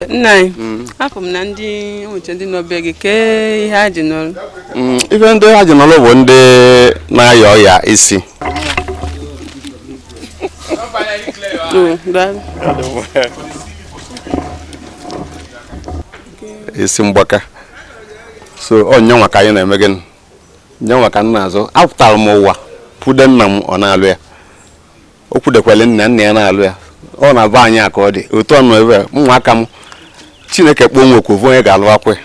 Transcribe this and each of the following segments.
Nna anyị, afụ m na ndị nwụcha ndị nọ be gị, kee ihe ha ji nọrọ? Ife ndị ha ji nọrọ bụ ndị na-aya ọya isi. Daalụ. Isi mgbaka. So ọ nyanwa ka anyị na-eme gịnị, nyanwa ka m na-azụ. Apụtara m ụwa kwude nna m, ọ na-alụ ya, o kwudekwele nna nna ya na-alụ ya. Ọ na-abụ anyị a ka ọ dị otu ọ nọ ebe a, ụmụaka m Chineke kpọọ nwe okwu onye ga-alụ akwe.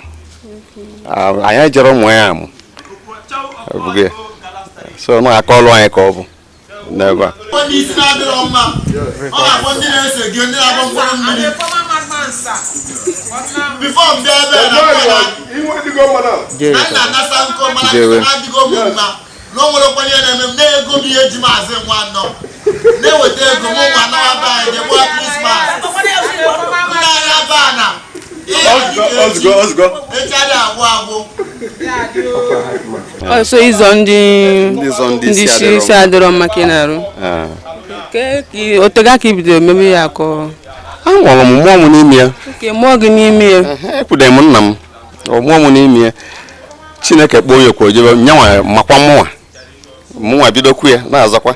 Anyị jere ụmụ ya amụ. Ọ bụghị ya. So na aka ọlụ anyị ka ọ bụ n'ebe a. Ndị isi na-adịrọ mma, ọ na-akpọ ndị na-ese gị, ndị na-agba mkpụrụ mmiri. Before m bịa ebe a na na nna anasa nkọ, mana Jewe. na-adịgo m mma na o nwere okwenye na-eme m na-ego m ihe ji m azị nwa nọ na-eweta ego m nwa nawa be anyị je gbaa Christmas. Nna anyị aba na ihe adịghị echi echi adịghị agwụ agwụ. Ọ so ịzọ ndị Ndị zọ ndị ndị isi isi adịrọ isi adịrọ mma ka ị na-arụ. Kee ka otego ka i bidoro mebe ya akọ? Anwụrụ m mmụọ m n'ime ya. Oke mụọ gị n'ime ya. Ekwude m nna m, ọ mụọ m n'ime ya. Chineke kpọọ ya okwu ojebe nyanwa makwa mụnwa. Mụnwa bidokwu ya na-azọkwa.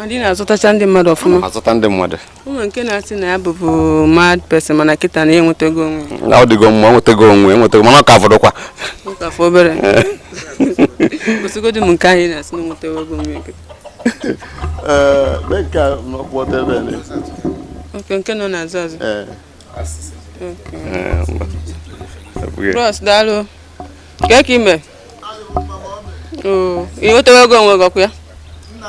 Ndị na-azụtacha ndị mmadụ ọfụma. Azụta ndị mmadụ. Ụmụ nke na-asị na ya bụbu mad person, mana kịta na ya enwetago onwe ya. Na ọ dịgo mma, enwetago onwe, enwetago, mana ọ ka fọdụkwa. Ụka afọ obere. Kwụsịgodu m nke ahụ ị na-asị na enwetago onwe ya kịta. Oke nke nọ n'azụ azụ. Okay. Bros, daalụ. Kee ka ime? Oo, ị nwetago onwe gị ọkụ ya? Nna,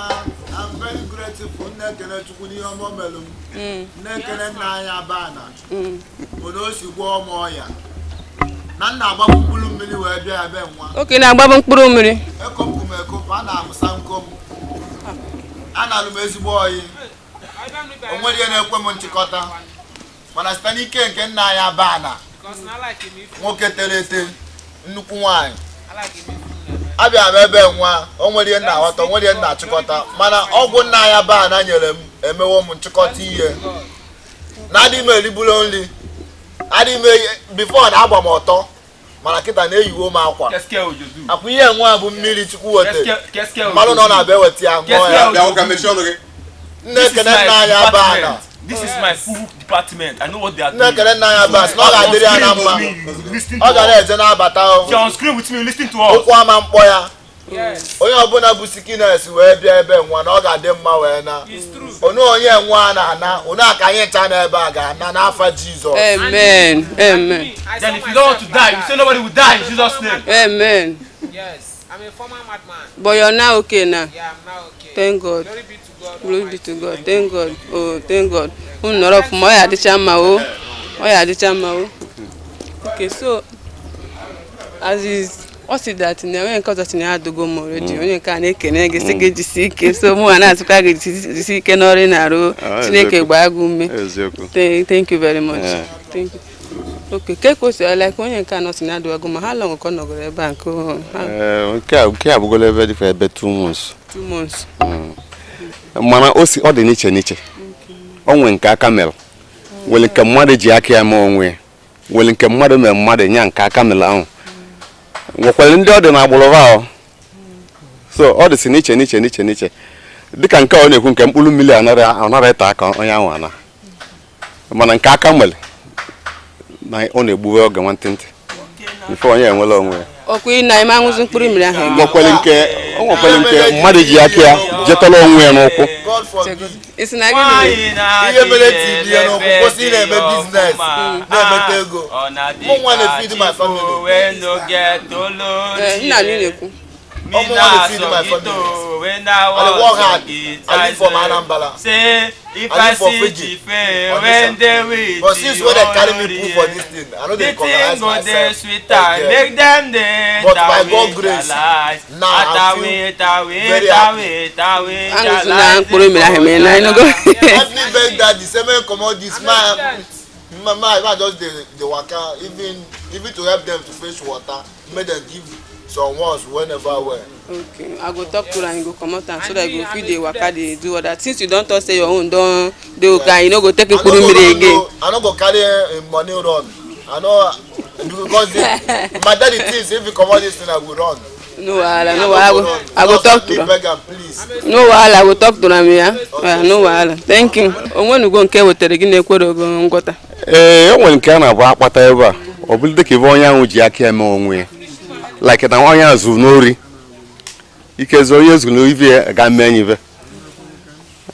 I'm very grateful. Nna ekene Chukwu n'ihe ọma o melụ m. Nna ekene nna anyị aba na obodo o si gwọọ m ọya na nna agbapụ mkpụrụ mmiri wee bịa ebe nwa. Oke na-agbabụ mkpụrụ mmiri. Ekopụ m ekopụ, a na-amụsa nkom, a na-alụ m ezigbo oyi, o nwere ihe na-ekwe m nchịkọta, mana site n'ike nke nna anyị aba na nwoke tere ete, nnukwu nwaanyị abịa m ebe nwa, o nwere ihe nna aghọta, o nwere ihe nna achịkọta, mana ọgwụ nna anyị aba na nyere m emewo m nchịkọta ihe na adịghị m eriburu nri, adịghị m before na agba m ọtọ, mana kịta na-eyiwo m akwa akwa ihe nwa bụ mmiri Chukwu wete mmanụ na ọ na-abịa eweta ya ṅụọ ya. Nne ekene nna anyị aba na This is my full department. I know what they are nne doing. ekene nna anyị aba sị na ọ ga-adịrị ya na mma, ọ ga na-eje na-abata o. You're on screen with me. Listen to us. Ụkwụ ama mkpọ ya, onye ọbụla bụ sickness wee bịa ebe nwa na ọ ga-adị mma wee na onu onye nwa na-ana onu aka anyị ncha n'ebe a ga-ana n'afa Jizọs. Amen. Amen. Then if you don't want to die, you say nobody will die in Jesus' name. Amen. Yes, I'm a former madman. But you're now okay now. Yeah, I'm now okay. Thank God. Glory be to God. Glory be to God. Thank God. Oh, thank God. Unu nọrọ ọfụma, ọ ya adịcha mma o. Ọ ya adịcha mma o. Okay, so as is ọ sị that na onye nke ọzọ sị na ya adịgo m already. Onye nke a na-ekene gị sị gị jisi ike, so mụ na-asịkwa gị jisi ike n'ọrụ ị na-arụ. Chineke gbaa gị ume. Eziokwu. Thank you very much. Yeah. Thank you. Okay, ke ka o si like onye nke anọ sị na adịwago ma how long ka ọ nọgoro ebe a nke Nke a bụgolo ebe dịka ebe 2 months. 2 months. Mana o si ọ dị n'iche n'iche. O nwere nke aka mere, nwere nke mmadụ ji aka ya mee onwe ya, nwere nke mmadụ mere mmadụ nya nke aka mere ahụ, nwekwara ndị ọ dị n'agbụrụ ahụ. So ọ dị si n'iche n'iche n'iche n'iche, dịka nke ọ na-ekwu nke mkpụrụ mmiri anara ịta aka onye ahụ ana, mana nke aka mere na ọ na-egbuwe oge nwantịntị bifo onye enwere onwe ya. Ọkwa ị na-eme aṅụzụ mkpụrụ mmiri ahụ ege. Nwekwara nke o nwekwara nke mmadụ ji aka ya jetọrọ onwe ya n'ụkwụ. God forbid. Ị sị na gịnị mere? Ihe mere TV ya n'ụkwụ, kwụsị ị na-eme business, na-emeta ego. Mụ nwa na-feed my family. Nna anyị na-ekwu. Ụmụ nwa na-feed my family. I dey work hard. I live for Anambra. Say if I I live for see Fiji. Chife Odisha. when they with But since when they carry me put for this thing, I no The dey thing recognize go dey myself sweeter, again. make them dey But by God grace, now I feel very happy. Aṅụzụla mkpụrụ mmiri ahụ eme na ịnụgo. Help me beg daddy say make comot this man. Ma just dey waka, even to help them to fetch water, make them give some ones whenever well. Okay, I go talk to am, you go comot am so that you go fit dey waka dey do other things. You don talk say your own don Dey okay, and you no go take I no mkpụrụ go mmiri run again. o. I no go carry him money run. I no, because my daddy thinks if he comot this thing, I go run. No wahala, I no no wahala. go run. I go Just talk to please am. beg am, please. No wahala, I go talk to am, ya. Yeah, no wahala. Thank you. Onwenugo nke wetere gị na-ekwere ogo ngwọta? Ee, e nwere nke a na-abụ akpata ebe a, ọ bụrụ dịka ebe onye ahụ ji aka eme onwe ya, like na onye ahụ zuru n'ori, ike zuo onye zuru n'ive ya ga mee enyi ive.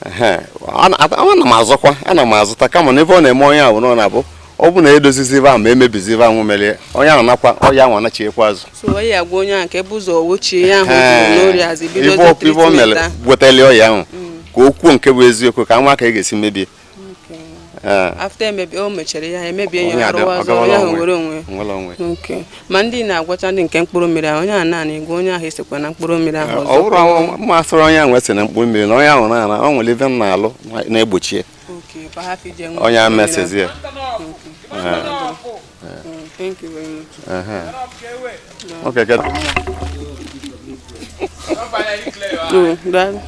Ehe, ana m azụkwa, ana m azụta, kama na ebe ọ na-eme onye ahụ na ọ na-abụ ọ bụ na edozizi ive ahụ ma emebizi ive ahụ merie onye ahụ, nakwa ọya ahụ anachiekwa azụ. So onye agwa onye ahụ ka ebe ụzọ wochie ya ahụ o zuru n'ori azụ bido ive ive o mere treatment ahụ. wetali ọya ahụ, ka o kwuo nke bụ eziokwu, ka nwa ka ị ga-esi mebie. Ee. After emebi o mechara ya, emebie Onye ya, ọ arụwa ọzọ, gawala onye ahụ onwe. were onwe ya. Nwere onwe. Okay. Ma ndị na-agwacha ndị nke mkpụrụ mmiri ahụ, onye ahụ naanị gwa onye ahụ esekwa na mkpụrụ mmiri ahụ Ọ ọzọ. bụrụ mmasịrị onye ahụ ese na mkpụrụ mmiri na onye ahụ na-ana, ọ nwere ife m na-alụ na-egbochie Okay, ka ha ije ṅụọ onye ahụ mkpụrụ mmiri ahụ. mesezi ya. Thank you very much. Okay, good. Oh, daalụ.